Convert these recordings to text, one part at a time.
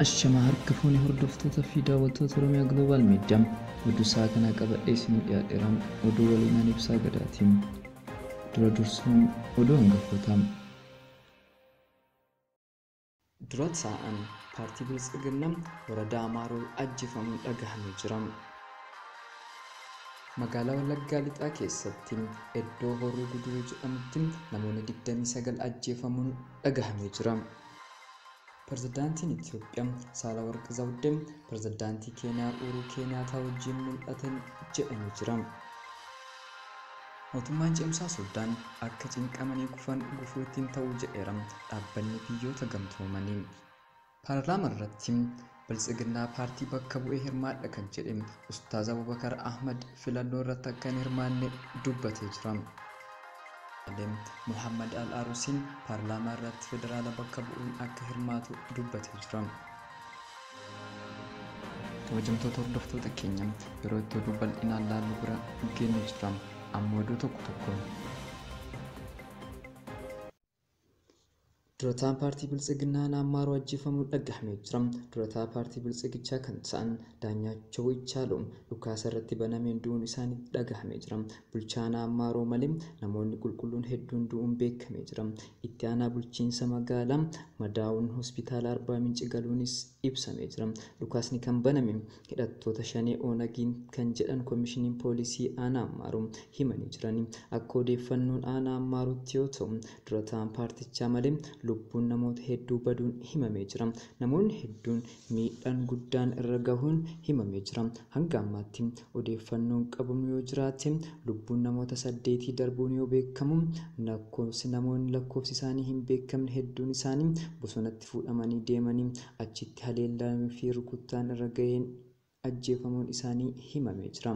Ashamaa harka fuunee hordoftoota fi daawwattoota Oromiyaa Global Media oduu isaa kana qabadhee isinii dhiyaadheera. Oduu waliinaan ibsaa gadaatiin dura dursuun oduu hangafootaa. Dura taa'an paartii Biltsiginnaa Woradaa Amaaroo ajjeefamuun dhagahamee jira. Magaalaa Wallaggaa Lixaa keessatti iddoo Horroo Guduruu jedhamutti namoonni 29 ajjeefamuun dhagahamee jira. Pirezidaantiin Itoophiyaa Saahilawarq Zawudee pirezidaantii Keeniyaa Uhuruu Keeniyaataa wajjin mul'atan jedhamee jira. Mootummaan cimsaa Sudaan akka cinqamanii kufan gufuu ittiin ta'uu jedheera dhaabbanni biyyoota gamtoomanii. Paarlaamaa irratti Biltsiginnaa paartii bakka bu'ee hirmaadha kan jedhe Ustaaz Abubakar Ahmad filannoo irratti akka hin hirmaanne dubbatee jira. Muhammad Al-Arusiin paarlaamaa irratti federaala bakka bu'uun akka hirmaatu dubbatee jira. Kabajamtoota hordoftoota keenya yeroo itti oduu bal'inaan laallu bira geenye jira. Amma oduu tokko tokko. Durataan paartii Biltsiginnaa Amaaroo ajjeefamuun dhagahamee jira. Durataa paartii Biltsigichaa kan ta'an Daanyaachoo Ichaaloo dhukaasa irratti banameen du'uun isaanii dhagahamee jira. Bulchaan Amaaroo malee namoonni qulqulluun hedduun du'uun beekamee jira. Itti aanaa bulchiinsa magaalaa madaa'uun hospitaala Arbaa Minci galuunis ibsamee jira. Dhukaasni kan baname hidhattoota shanee Oonagiin kan jedhan koomishiniin poolisii aanaa Amaaroo himanii jiran. Akka odeeffannoon aanaa Amaarootti yoo ta'u durataan paartichaa malee lubbuun namoota hedduu baduun himamee jira. Namoonni hedduun miidhaan guddaan irra gahuun himamee jira. Hanga ammaatti odeeffannoon qabamu yoo jiraate lubbuun namoota 8 darbuun yoo beekamu lakkoofsi namoonni lakkoofsi isaanii hin beekamne hedduun isaanii bosonatti fuudhamanii deemanii achitti haleellaa fi rukuttaan irra gaheen ajjeefamuun isaanii himamee jira.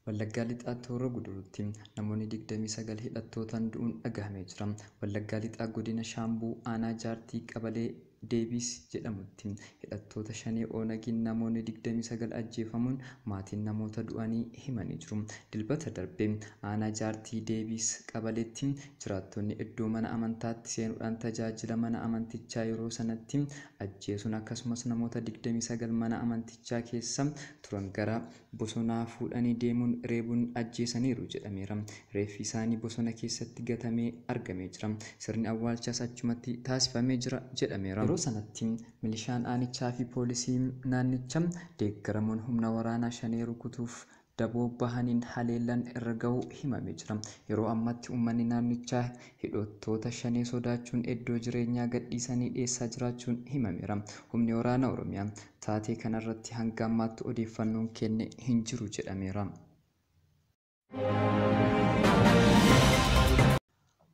Wallaggaa Lixaatti Horroo Guduruutti namoonni 29 hidhattootaan du'uun dhagahamee jira. Wallaggaa Lixaa godina Shaambuu aanaa Jaartii Qabalee Deebiis jedhamutti hidhattoota shanee Oonagiin namoonni 29 ajjeefamuun maatiin namoota du'anii himanii jiru. Dilbata darbee aanaa Jaartii Deebiis Qabaleetti jiraattonni iddoo mana amantaatti seenuudhaan tajaajila mana amantichaa yeroo sanatti ajjeesuun akkasumas namoota 29 mana amantichaa keessa turan gara bosonaa fuudhanii deemuun reebuun ajjeesaniiru jedhameera. Reeffi isaanii bosona keessatti gatamee argamee jira. Sirni awwaalchaas achumatti taasifamee jira jedhameera. Yeroo sanatti milishaan aanichaa fi poolisiin naannichaa deeggaramuun humna waraanaa shanee rukutuuf daboo bahaniin haleellaan irra gahuu himamee jira. Yeroo ammaatti uummanni naannichaa hidhattoota shanee sodaachuun iddoo jireenyaa gadhiisanii dhiyeessaa jiraachuun himameera. Humni waraanaa Oromiyaa taatee kanarratti hanga ammaatti odeeffannoon kenne hin jiru jedhameera.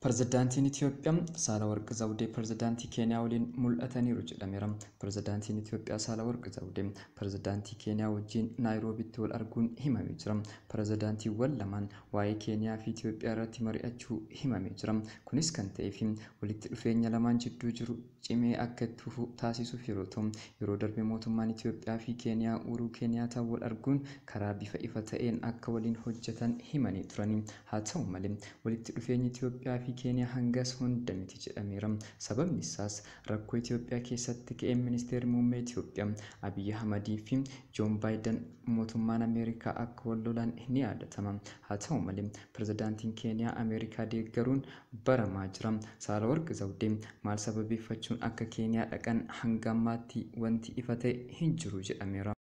Pirezidaantiin Itoophiyaa Saahilawarq Zawudee pirezidaantii Keeniyaa waliin mul'ataniiru jedhameera. Pirezidaantiin Itoophiyaa Saahilawarq Zawudee pirezidaantii Keeniyaa wajjin Naayiroobitti wal arguun himamee jira. Pirezidaantiiwwan lamaan waa'ee Keeniyaa fi Itoophiyaa irratti mari'achuu himamee jira. Kunis kan ta'eef walitti dhufeenya lamaan jidduu jiru cimee akka itti fufu taasisuuf yeroo ta'u, yeroo darbe mootummaan Itoophiyaa fi Keeniyaa Uhuruu Keeniyaataa wal arguun karaa bifa ifa ta'een akka waliin hojjetan himanii turani. Haa ta'u malee walitti dhufeenyi Itoophiyaa fi Keeniyaa hangas hunda miti jedhameera. Sababni isaas rakkoo Itoophiyaa keessatti ka'een ministeerri muummee Itoophiyaa Abiyyi Ahmadii fi Joon Baayiden mootummaan Ameerikaa akka wal lolan ni yaadatama. Haa ta'u malee pirezidaantiin Keeniyaa Ameerikaa deeggaruun baramaa jira. Saahilawarq Zawudee maal sababeeffachuun akka Keeniyaa dhaqan hanga ammaatti wanti ifa ta'e hin jiru jedhameera.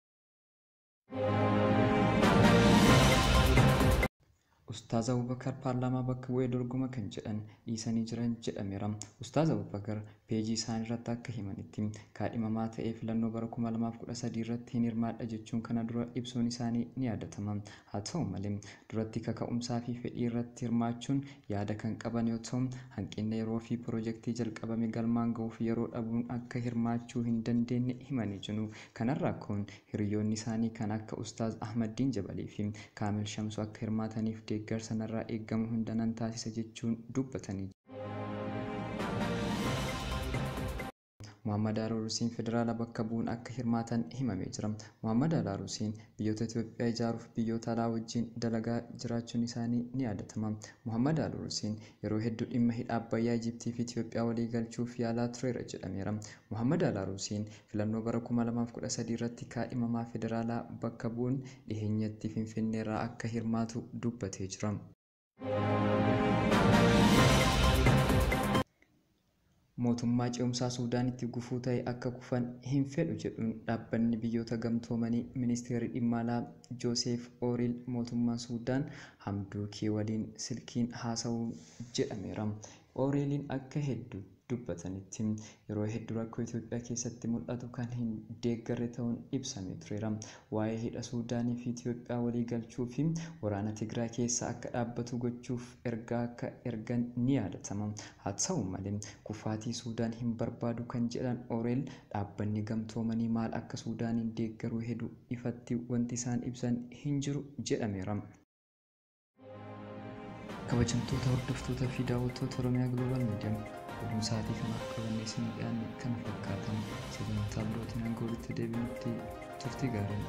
Ustaaz Abubakar paarlaamaa bakka bu'ee dorgoma kan jedhan dhiisanii jiran jedhameera. Ustaaz Abubakar peejii isaanii irratti akka himanitti kaadhimamaa ta'ee filannoo bara 2013 irratti hin hirmaadha jechuun kana dura ibsuun isaanii ni yaadatama. Haa ta'u malee duratti kaka'umsaa fi fedhii irratti hirmaachuun yaada kan qaban yoo ta'u hanqina yeroo fi piroojeektii jalqabame galmaan gahuuf yeroo dhabuun akka hirmaachuu hin dandeenye himanii jiru. Kanarraa ka'uun hiriyoonni isaanii kan akka Ustaaz Ahmaddiin Jabalii fi Kaamil Shamsuu akka hirmaataniif deeggarsa narraa eegamu hunda nan taasisa jechuun dubbatanii. Muhammad Alaarusiin federaala bakka bu'uun akka hirmaatan himamee jira. Muhammad Alaarusiin biyyoota Itoophiyaa ijaaruuf biyyoota alaa wajjin dalagaa jiraachuun isaanii ni yaadatama. Muhammad Alaarusiin yeroo hedduu dhimma hidha Abbayyaa Ijiptii fi Itoophiyaa walii galchuuf yaalaa tureera jedhameera. Muhammad Alaarusiin filannoo bara 2013 irratti kaadhimamaa federaalaa bakka bu'uun dhiheenyatti Finfinneerraa akka hirmaatu dubbatee jira. Mootummaa ce'umsaa Suudaanitti gufuu ta'e akka kufan hin fedhu jedhuun dhaabbanni biyyoota gamtoomanii ministeerri dhimma alaa Jooseef Ooriil mootummaan Suudaan Hamduukii waliin silkiin haasa'uu jedhameera. Ooriiliin akka hedduu dubbatanitti yeroo hedduu rakkoo Itoophiyaa keessatti mul'atu kan hin deeggarre ta'uun ibsamee tureera. Waa'ee hidha Suudaanii fi Itoophiyaa walii galchuu fi waraana Tigraay keessa akka dhaabbatu gochuuf ergaa akka ergan ni yaadatama. Haa ta'u malee, kufaatii Suudaan hin barbaadu kan jedhan Ooreel, dhaabbanni gamtoomanii maal akka Suudaaniin deeggaruu hedu ifatti wanti isaan ibsan hin jiru jedhameera. Kabajamtoota hordoftoota fi daawwattoota Oromiyaa Global Media, oduun sa'aatii kanaaf qabannee isin dhiyaanne kana fakkaatan. Sagantaa birootiin hanga walitti deebinutti turtii gaarii.